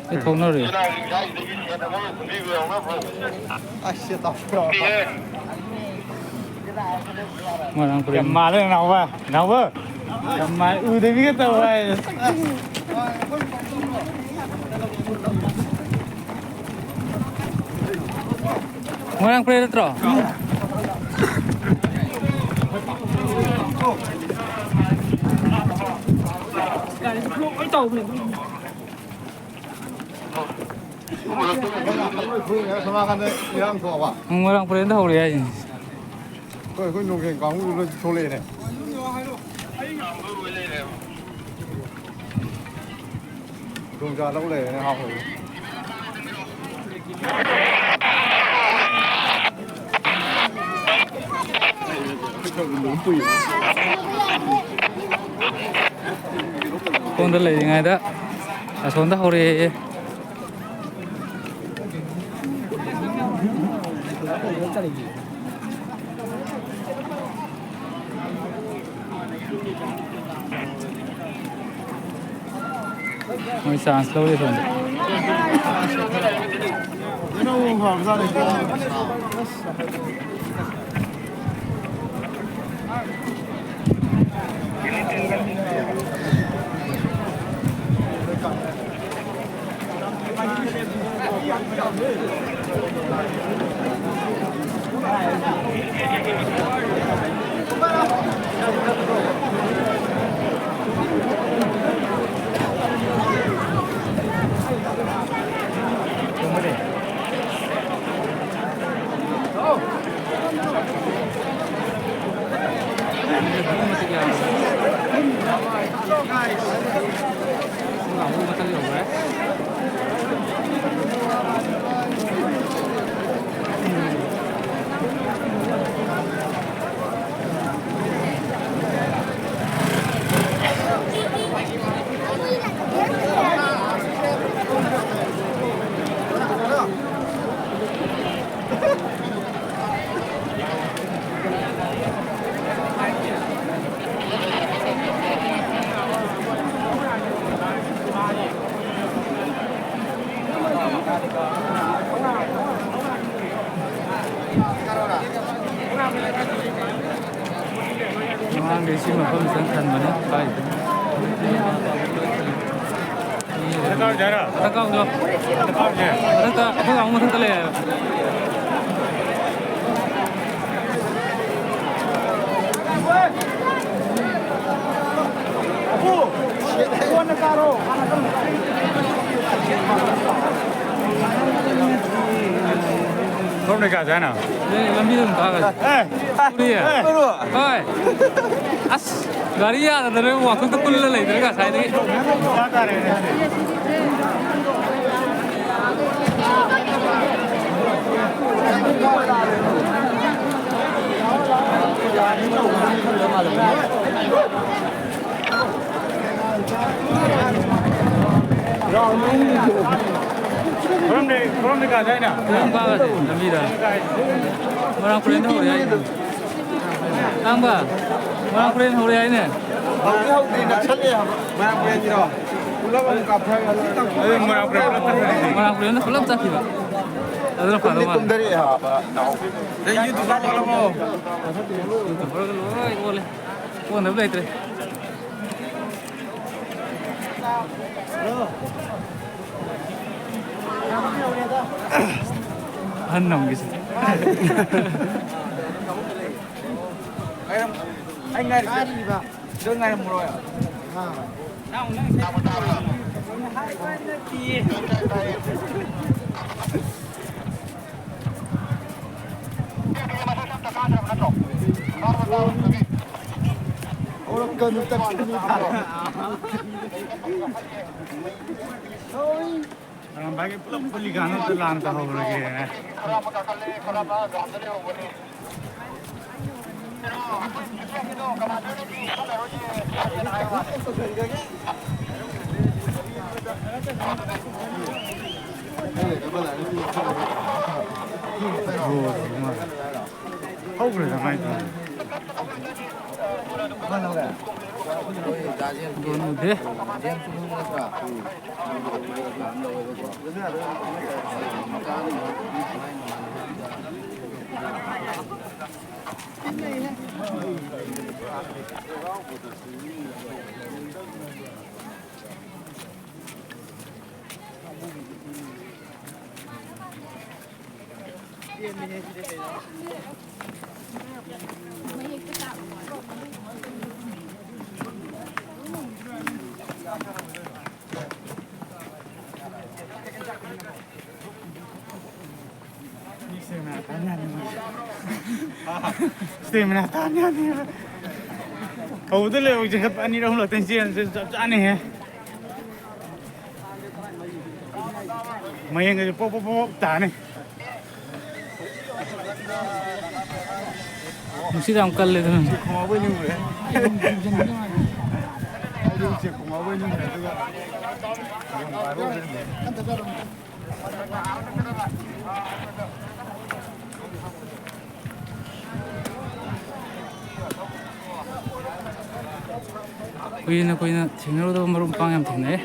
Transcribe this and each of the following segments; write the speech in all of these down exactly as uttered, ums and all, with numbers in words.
ꯑꯩ ꯊꯣꯛꯅꯔꯨꯏ꯫ ꯃꯣꯏꯔꯥꯡ ꯄꯨꯔꯦꯟ꯫ ꯌꯥꯝ ꯃꯥꯜꯂꯦ ꯅꯥꯎꯕ꯫ ꯅꯥꯎꯕ꯫ ꯌꯥꯝ ꯃꯥꯜꯂꯦ꯫ ꯎꯗꯕꯤꯒ ꯇꯧ ꯍꯥꯏ꯫ ꯃꯣꯏꯔꯥꯡ ꯄꯨꯔꯦꯟ ꯅꯠꯇ꯭ꯔꯣ? ꯂꯣꯏ ꯇꯧꯕꯅꯦ꯫ ꯁꯣꯝ ꯅꯥꯀꯟꯗ ꯏꯔꯥꯡ ꯊꯣꯛꯑꯕ? ꯎꯝ, ꯃꯣꯏꯔꯥꯡ ꯄꯨꯔꯦꯟꯗ ꯍꯧꯔꯦ ꯍꯥꯏꯁꯤꯅꯤ꯫ ꯑꯩꯈꯣꯏ, ꯑꯩꯈꯣꯏ ꯅꯣꯡꯊꯦꯡ ꯀꯥꯡꯕꯨꯁꯨ ꯂꯣꯏ ꯊꯣꯛꯂꯛꯑꯦꯅꯦ꯫ ꯈꯨꯗꯣꯡꯆꯥꯗꯧ ꯂꯩꯔꯦꯅꯦ, ꯍꯥꯞꯄꯒꯤ꯫ ꯁꯣꯝꯗ ꯂꯩꯔꯤꯉꯩꯗ ꯑꯁꯣꯝꯗ ꯍꯧꯔꯛꯑꯦ꯫ ꯃꯣꯏ ꯆꯥꯟꯁ ꯂꯧꯔꯤ ꯁꯣꯝꯗ꯫ ꯁꯤ ꯃꯐꯝꯁꯤꯗ ꯈꯟꯕꯅꯦ ꯀꯥꯏꯗꯅꯣ? ꯃꯊꯛ ꯀꯥꯎꯁꯦ ꯍꯥꯏꯔꯣ? ꯃꯊꯛ ꯀꯥꯎꯁꯦ꯫ ꯃꯊꯛ ꯀꯥꯎꯁꯦ꯫ ꯃꯊꯛꯇ, ꯑꯩꯈꯣꯏ ꯀꯥꯡꯕꯨ ꯃꯊꯛꯇ ꯂꯩ ꯍꯥꯏꯕ꯫ ꯀꯔꯣꯝꯗꯩ ꯀꯥꯁꯦ ꯍꯥꯏꯅꯣ? ꯅꯣꯏ ꯂꯝꯕꯤꯗ ꯑꯗꯨꯝ ꯀꯥꯈ꯭ꯔꯁꯤ꯫ ꯑꯦ, ꯎꯔꯤꯌꯦ? ꯑꯦ꯫ ꯍꯣꯏ꯫ ꯑꯁ, ꯒꯥꯔꯤ ꯌꯥꯗꯗꯅ ꯋꯥꯡꯈꯨꯠꯇ ꯀꯨꯜꯂ ꯂꯩꯗꯅ ꯉꯁꯥꯏꯗꯒꯤ꯫ ꯀꯔꯣꯝꯗꯩ, ꯀꯔꯣꯝꯗꯩ ꯀꯥꯁꯦ ꯍꯥꯏꯅꯣ? ꯀꯔꯣꯝ ꯀꯥꯒꯗꯦ? ꯂꯝꯕꯤꯗ꯫ ꯃꯣꯏꯔꯥꯡ ꯄꯨꯔꯦꯟꯗ ꯍꯧꯔꯦ ꯍꯥꯏꯅꯦ꯫ ꯇꯥꯡꯕ, ꯃꯣꯏꯔꯥꯡ ꯄꯨꯔꯦꯟ ꯍꯧꯔꯦ ꯍꯥꯏꯅꯦ꯫ ꯍꯧꯗꯤ ꯍꯧꯗ꯭ꯔꯤ, ꯅꯛꯁꯜꯂꯛꯑꯦ ꯍꯥꯏꯕ꯫ ꯃꯣꯏꯔꯥꯡ ꯄꯨꯔꯦꯟꯒꯤꯔꯣ? ꯄꯨꯂꯞ ꯑꯃꯨꯛ ꯀꯥꯞꯊꯔꯒ ꯑꯗꯨꯝ ꯇꯧꯊꯣꯛꯑꯦ꯫ ꯑꯗꯨ ꯃꯣꯏꯔꯥꯡ ꯄꯨꯔꯦꯟ ꯄꯨꯂꯞ ꯆꯠꯈ꯭ꯔꯦ꯫ ꯃꯣꯏꯔꯥꯡ ꯄꯨꯔꯦꯟꯗ ꯄꯨꯂꯞ ꯆꯠꯈꯤꯕ꯫ ꯑꯗꯨꯅ ꯐꯗꯧ ꯃꯥꯜꯂꯦ꯫ ꯀꯨꯝꯊꯔꯛꯑꯦ ꯍꯥꯏꯕ꯫ ꯅꯪ YouTuber ꯑꯣꯜꯂꯕꯣ? YouTuberꯒ ꯂꯣꯏ ꯑꯣꯜꯂꯦ꯫ ꯑꯣꯟꯗꯕ ꯂꯩꯇ꯭ꯔꯦ꯫ ꯑꯍꯟ ꯑꯃꯒꯤꯁꯦ꯫ ꯑꯩ ꯉꯥꯏꯔꯤꯕ꯫ ꯁꯤꯗ ꯉꯥꯏꯔꯝꯃꯔꯣꯏ꯫ ꯍꯧꯔꯛꯀꯅꯨ, ꯇꯠꯀꯅꯤ꯫ ꯑꯔꯥꯝꯕꯥꯏꯒꯤ ꯄꯨꯂꯞ ꯄꯨꯜꯂꯤꯀꯥꯟꯗ ꯑꯝꯇ ꯂꯥꯟ ꯇꯧꯍꯧꯔꯒꯦ꯫ ꯍꯧꯈ꯭ꯔꯦꯗ ꯃꯥꯏꯗꯣ꯫ ꯗꯣꯟ ꯎꯗꯦ꯫ ꯁ꯭ꯇꯦꯃꯤꯅꯥ ꯇꯥꯟ ꯌꯥꯅꯤꯕ꯫ ꯍꯧꯕꯗ ꯂꯣꯏꯕ ꯆꯤꯡꯈꯠꯄ ꯑꯅꯤꯔꯛ ꯑꯍꯨꯝꯂꯛꯇꯪ ꯆꯦꯟ ꯆꯞ ꯆꯥꯅꯤꯍꯦ꯫ ꯃꯌꯦꯡꯒꯁꯦ ꯄꯣꯞ ꯄꯣꯞ ꯄꯣꯞ ꯇꯥꯅꯤ꯫ ꯅꯨꯡꯁꯤꯠ ꯌꯥꯝ ꯀꯜꯂꯦ ꯑꯗꯨꯅ꯫ ꯎꯆꯦꯛ ꯈꯣꯡꯉꯥꯎꯕꯩ ꯅꯤꯡꯉꯨꯔꯦ꯫ ꯑꯩꯗꯤ ꯎꯆꯦꯛ ꯈꯣꯡꯉꯥꯎꯕꯩ ꯅꯤꯡꯉꯨꯔꯦ, ꯑꯗꯨꯒ ꯌꯦꯟ ꯄꯥꯏꯕ ꯑꯣꯏ ꯂꯩꯔꯝꯃꯦ꯫ ꯀꯨꯏꯅ ꯀꯨꯏꯅ ꯊꯦꯡꯅꯔꯨꯗꯕ ꯃꯔꯨꯞ ꯃꯄꯥꯡ ꯌꯥꯝ ꯊꯦꯡꯅꯔꯦ꯫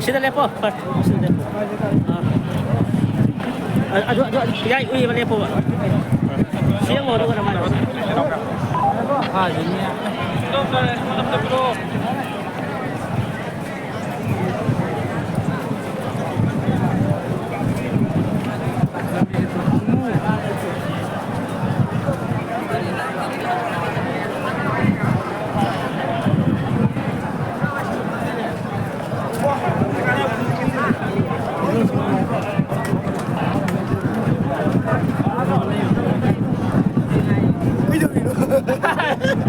ꯁꯤꯗ ꯂꯦꯞꯄꯣ, ꯐꯔꯦ, ꯁꯤꯗ ꯂꯦꯞꯄꯣ꯫ ꯑꯥ꯫ ꯑ-, ꯑꯗꯨ, ꯑꯗꯨ, ꯑꯗꯨ, ꯌꯥꯏ, ꯎꯏꯕ ꯂꯦꯞꯄꯣꯕ꯫ ꯁꯤ ꯌꯦꯡꯉꯣ, ꯑꯗꯨꯒ ꯅꯃꯥꯏꯗꯣ꯫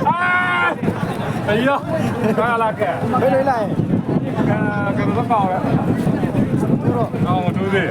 ꯑꯥ! ꯑꯩꯌꯣ! ꯀꯅꯥ ꯂꯥꯛꯀꯦ? ꯑꯩ ꯂꯣꯏ ꯂꯥꯛꯑꯦ꯫ ꯀ-, ꯀꯩꯅꯣꯗꯣ ꯀꯥꯎꯔꯦ꯫ ꯀꯥꯎ ꯃꯇꯨꯗꯤ꯫